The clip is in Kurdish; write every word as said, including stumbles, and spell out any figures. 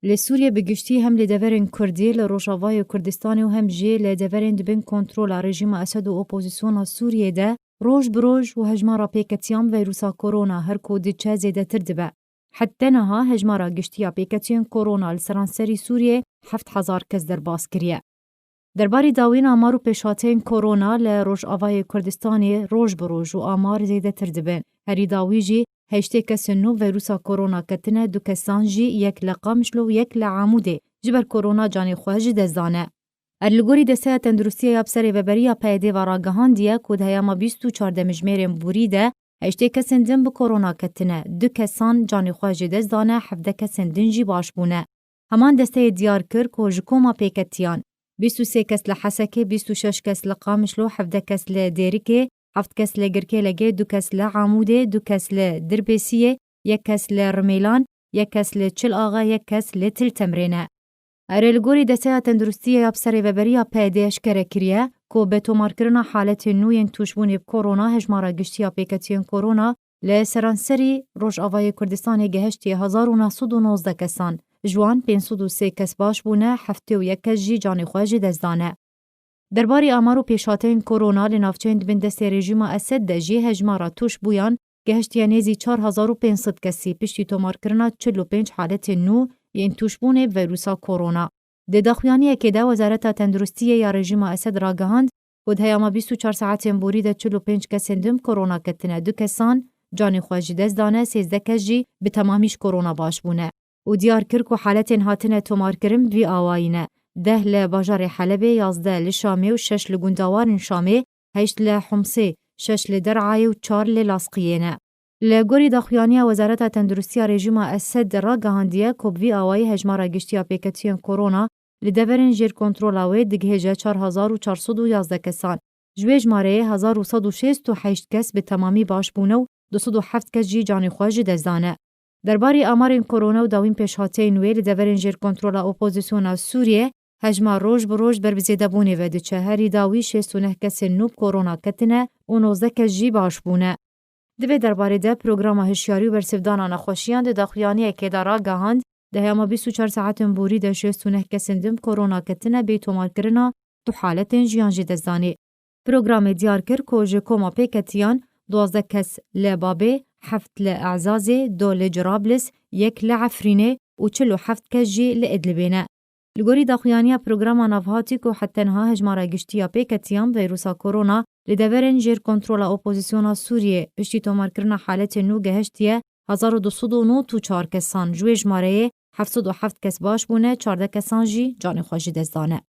Li Sûriyê bi giştî hem li deverên Kurdî li Rojavayê Kurdistanê û hem jî li deverên di bin kontrola rejîma Esed û opozisyona Sûriyê de roj bi roj û hejmara pêketiyan veyrusa korona her ku diçe zêdetir dibe. Hette niha hejmara giştî ya pêketiyên korona li seranserî Sûriyê heft hezar kes derbas kiriye. Derbarî dawîn amar û pêşhateyên korona li Rojavayê Kurdistanê roj bi roj û amar zêdetir dibin. Herî dawî jî heştê kesên nû veyrusa korona ketine, du kesan jî, yek li Qamişlo û yek li Amûdê ji ber korona canê xwe ji dest dane. Er li gorî Desteya Tenduristiya ya bi serêveberî ya P Y D'ê ve ragihandiye ku di heyama bîst û çar demjimêrên borî de heştê kesên din bi korona ketine, du kesan canê xwe ji dest dane, hevdeh kesên din jî baş bûne. Heman desteyê diyar kir ku ji koma pêketiyan bîst û sê kes li Hesekê, bîst û şeş kes li Qamişlo, hevdeh kes li Dêrikê, heft kes li Girkêlegê, du kes li Amûdê, du kes li Dirbêsiyê, yek kes li Rimêlan, yek kes li Çil Axa, yek kes li Til Temrê ne. Erê, li gorî Desteya Tenduristiyê ya bi serêveberî ya P Y D'ê eşkere kiriye ku bi tomarkirina haletên nû yên tûşbûnê bi korona hejmara giştî ya pêketiyên korona li seranserî Rojavayê Kurdistanê gehiştiye hezar û neh sed û nozdeh kesan. Ji wan pênc sed û sê kes baş bûne, heftê û yek kes jî canê xwe ji dest dane. Derbarê amar û pêşhateyên korona li navçeyên di bin destê rejîma Esed de jî hejmara tûşbûyan gehiştiye nêzî çar hezar û pênc sed kesî piştî tomarkirina çil û pênc haletên nû yên tûşbûnê bi veyrusa korona. Di daxuyaniyekê de Wezareta Tenduristiyê ya rejîma Esed ragihand ku di heyama bîst û çar saetên borî de çil û pênc kesên din bi korona ketine, du kesan canê xwe ji dest dane, sêzdeh kes jî bi temamî ji korona baş bûne. Û diyar kir ku haletên hatine tomarkirin bi vî awayî ne: deh li bajarê Helebê, yazdeh li Şamê û şeş li gundawarên Şamê, heşt li Humsê, şeş li Derayê û çar li Lasqiyê ne. Li gorî daxuyaniya Wezareta Tenduristiya rejîma Esed ragihandiye ku bi vî awayî hejmara giştî ya pêketiyên korona li deverên jêr kontrola wê digihêje çar hezar û çar sed û yazdeh kesan. Ji wê jimareyê hezar û sed û şêst û heşt kes bi temamî baş bûne û du sed û heft kes jî canê xwe ji dest dane. Derbarê amarên korona û dawîn pêşhateyên wê li deverên jêr kontrola opozisyona Sûriyê, hejmar roj bi roj ber bi zêdebûnê ve diçe. Herî dawî şêst û neh kesên nû bi korona ketine û nozdeh kes jî baş bûne. Di vê derbarê de Programa Hişyarî û Bersivdana Nexweşiyan di daxuyaniyekê de ragihand, di heyama bîst û çar saetên borî de şêst û neh kesên din bi korona ketine bê tomarkirina, du haletên jiyan ji dest danê. Programê diyar kir ku ji koma pêketiyan duwazdeh kes li Babê, heft li Ezazê, du li Cirablîs, yek li Efrînê û çil û heft kes jî li Idlibê ne. Li gorî daxuyaniya programa navhatî ku heta niha hejmara giştî ya pêketiyan veyrusa korona li deverên jêr kontrola opozisyona Sûriyê piştî tomarkirina haletên nû gehiştiye hezar û du sed û nod û çar kesan, ji wê jimareyê heft sed û heft kes baş bûne, çardeh kesan jî canê xwe ji dest dane.